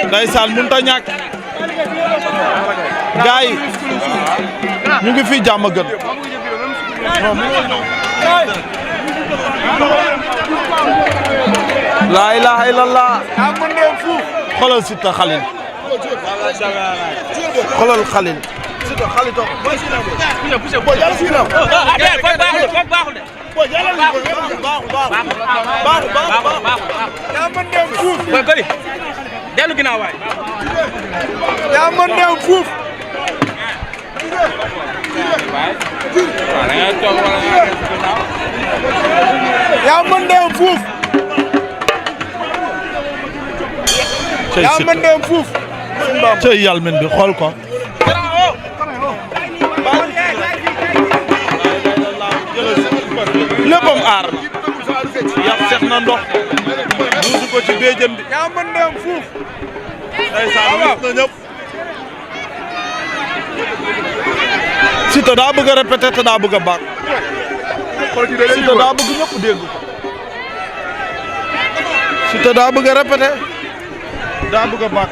ndeysaan mënut a ñàkk gars yi ñu ngi fii jàmm gën laa ilaaha illallah xoolal Siteu Khalil xoolal Khalil Siteu Khalil toog dellu ginnaaw waay yaa mën dem fuuf yaa mën dem fuuf yaa mën dem fuuf cey yàlla men bi xool ko léppam aar la yàq sex na ndox duusu ko ci béjjën bi yaa mën dem fuuf ndeysaan gis na ñëpp Siteu daa bëgg a répété te daa bëgg a baax Siteu daa bëgg ñëpp dégg ko Siteu daa bëgg a répété daa bëgg a baax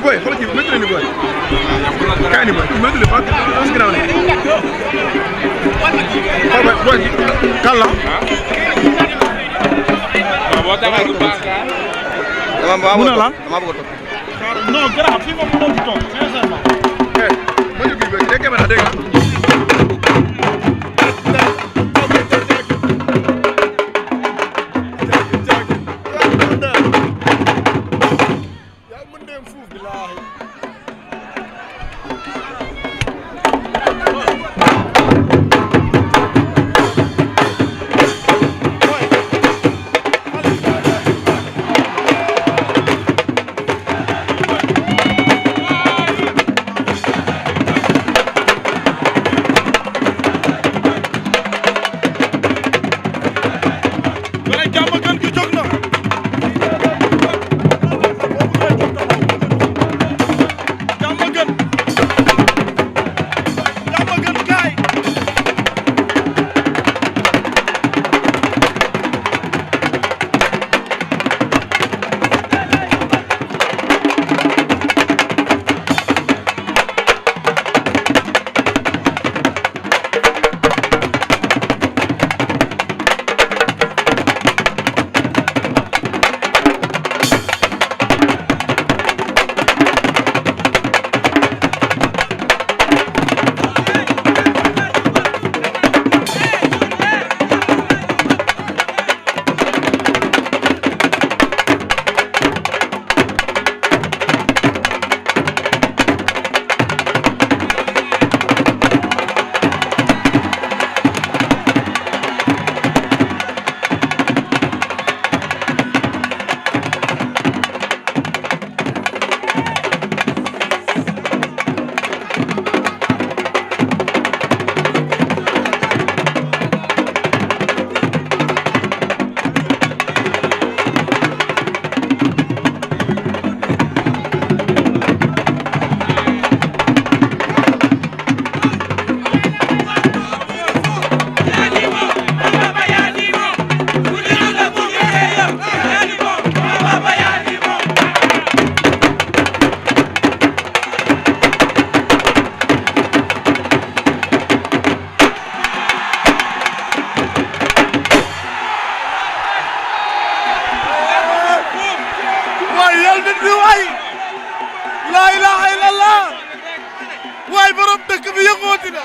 boy xoolal ci métti ni boy kaay ni boy métti ni parce que ginnaaw ne boy kan la boo taxaw du baax mu ne la dama bëgg a toog non grave fii moom mënoo fi toog sincèrement ma ñu bii dégg caméra dégg waay borom dëkk bi yëngooti na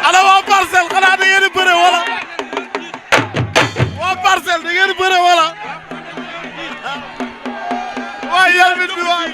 ana waa Parcelles xanaa da ngeen di bëre wala waa Parcelles da ngeen di bëre wala waay yal bi waay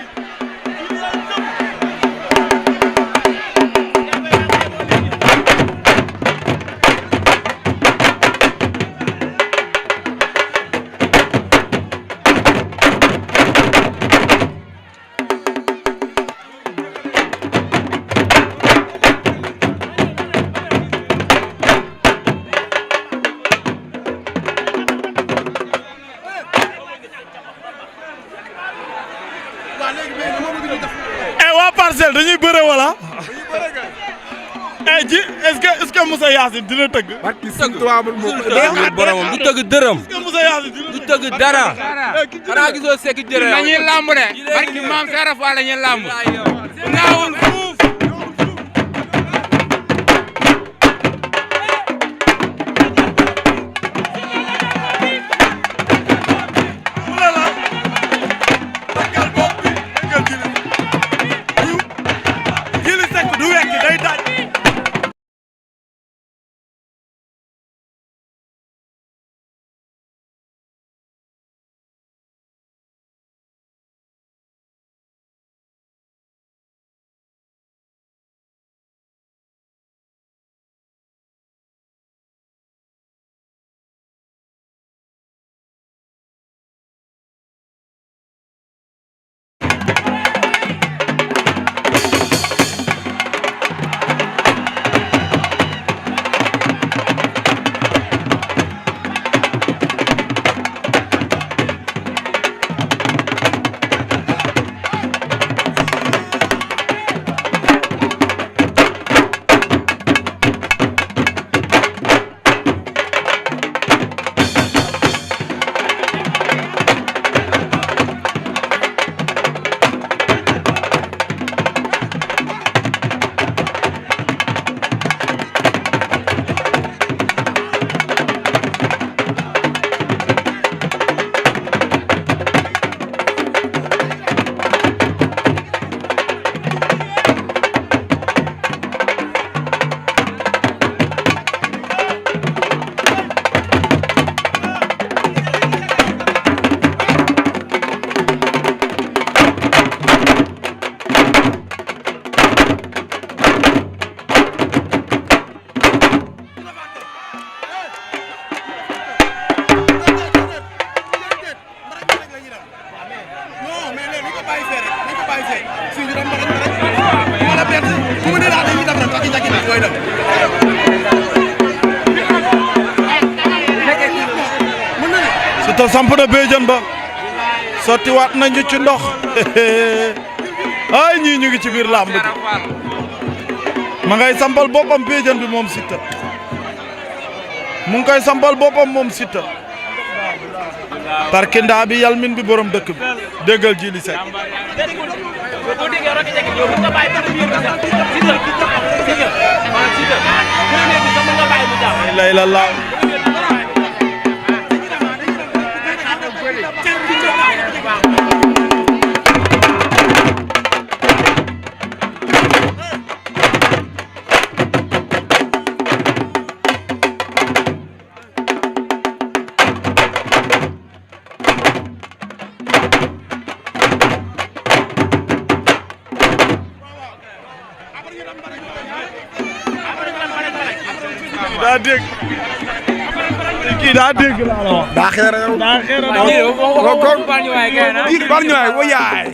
waa Parcelles dañuy bëre wala. est-ce que Moussa Yacine dina tëgg. barki sëñ Tuubaa du tëgg dërëm. Moussa Yacine du tëgg dara xanaa gisoo sekki jërë nañuy lamb de barki maam Serap Fall la ñuy lamb naawul fuuf Siteu samp na béjjën ba sotti waat nañu ci ndox ay ñii ñu ngi ci biir làmb ji ma ngay sampal boppam béjjën bi moom Siteu mu ngi koy sampal boppam moom Siteu tarkindaa bi yalmin bi borom dëkk bi déggal ji li sekk lay la laaw daa dégg kii daa dégg laa la wax. daa xeere yow. daa xeere biir bar ñu waay wa yaay.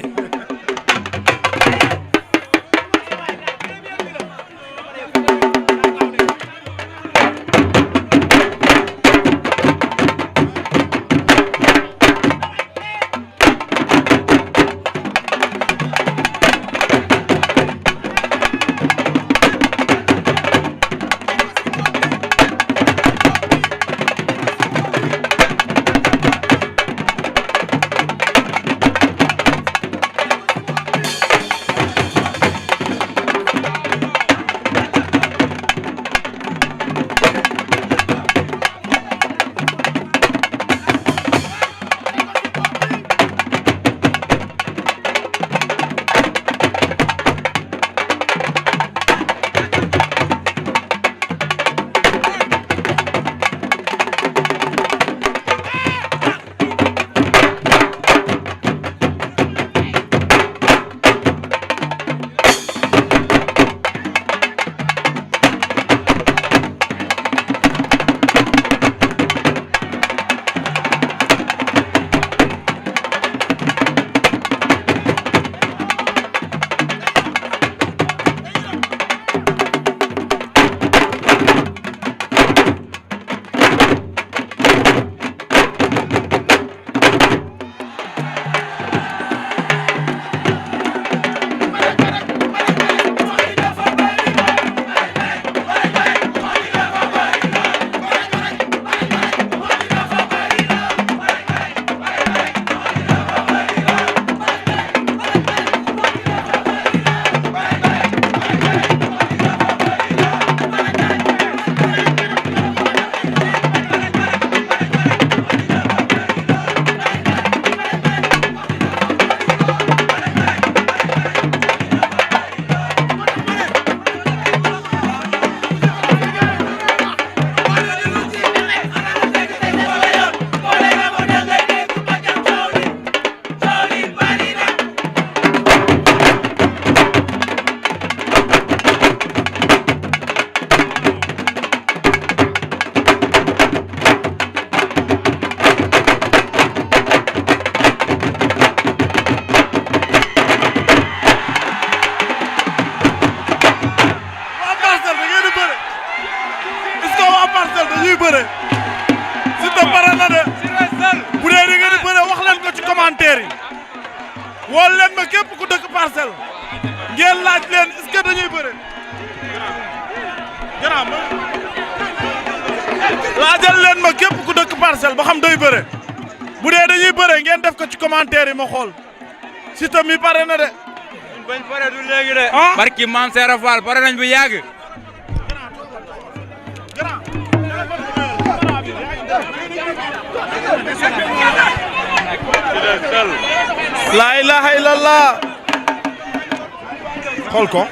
commentaire yi wool leen ma képp ku dëkk Parcelles ngeen laaj leen est-ce que dañuy bëre garaam laajal leen ma képp ku dëkk Parcelles ba xam day bëre bu dee dañuy bëre ngeen def ko ci commentaire yi ma xool Siteu mi pare na de bañ pare du léegi de barki Maam Seera Fall pare nañ bu yàgg la ilaha illallah xool ko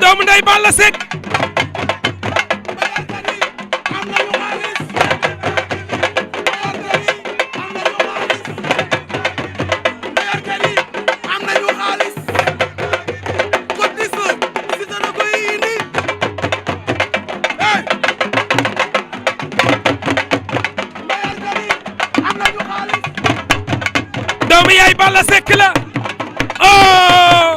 doomu ndey Balla Seck doomu yaay Balla Seck la oh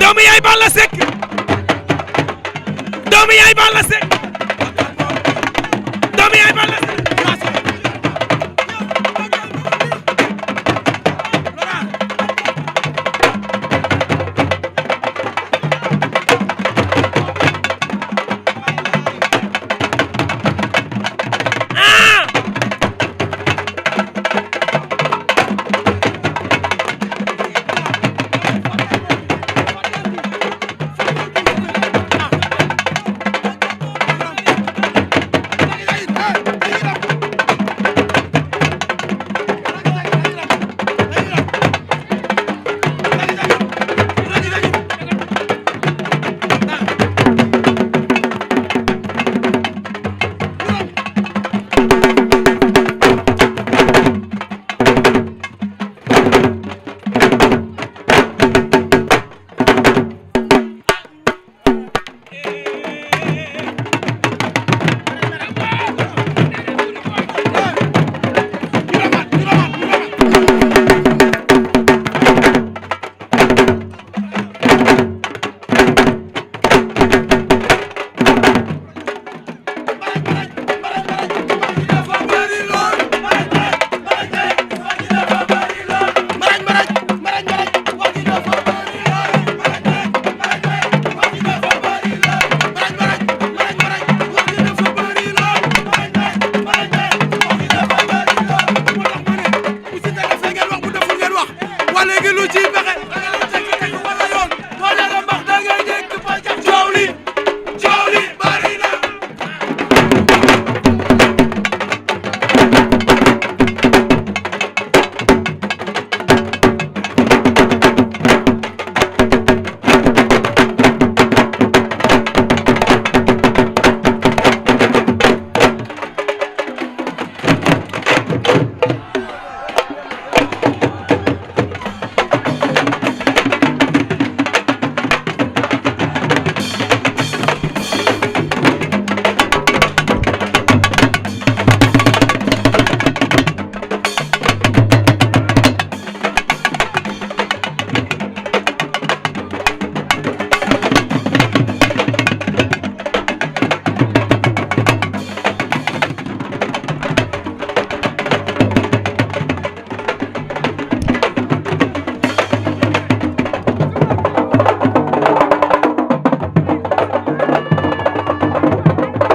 doomu yaay Balla Seck doomu yaay Balla Seck